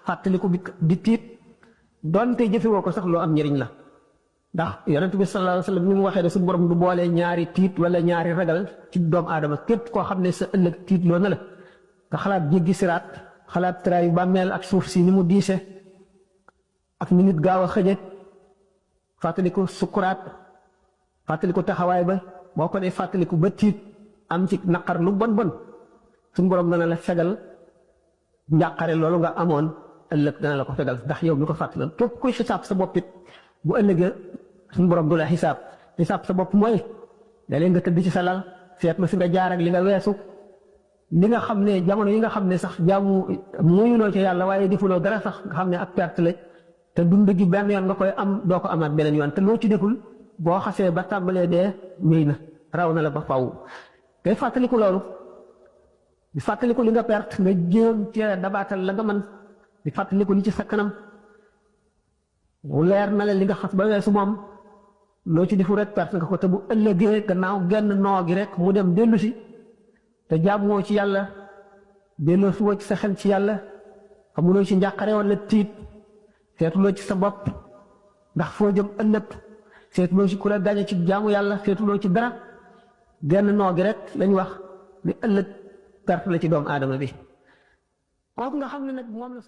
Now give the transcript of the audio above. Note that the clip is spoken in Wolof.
fàttaliku bi di tiit donte jëfewoo ko sax loo am njëriñ la ndax yonent bi sallallahu alayhi wa sallam ni mu waxee ne suñu borom du boole ñaari tiit wala ñaari ragal ci doomu aadama képp koo xam ne sa ëllëg tiit loo na la nga xalaat jéggi siraat xalaat traayu bàmmeel ak suuf si ni mu diise ak ni nit gaaw a xëje fàttaliku sukuraat fàttaliku taxawaay ba boo ko dee fàttaliku ba tiit am ci naqar lu bon bon suñu borom dana la fegal njàqare loolu nga amoon ëllëg dana la ko fegal ndax yow mi ko fàttaloon képp kuy xisaab sa bopp it bu ëllëgee suñu borom du la xisaab sa bopp mooy da leen nga tëdd ci sa lal seet ma fi nga jaar ak li nga weesu li nga xam ne jamono yi nga xam ne sax jaamu muyuloo ci yàlla waaye defuloo dara sax nga xam ne ak perte la te dund gi benn yoon nga koy am doo ko amaat beneen yoon te loo ci deful boo xasee ba tàmbalee dee wéy na raw na la ba faw ngay fàttaliku loolu di fàttaliku li nga perte nga jéem cee dabaatal la nga mën di fàttaliku li ci sa kanam mu leer na la li nga xas ba weesu moom loo ci defu rek perte nga ko te bu ëllëgee gannaaw genn noo gi rek mu dem dellu si te jaamoo ci yàlla delloo si woo ci sa xel ci yàlla xamuloo ci njàqare wala tiit seetuloo ci sa bopp ndax foo jëm ëllëg seetuloo ci ku la gañe ci jaamu yàlla seetuloo ci dara genn noo gi rek lañ wax li ëllëg perte la ci doomu aadama bi kooku nga xam ne nag moom la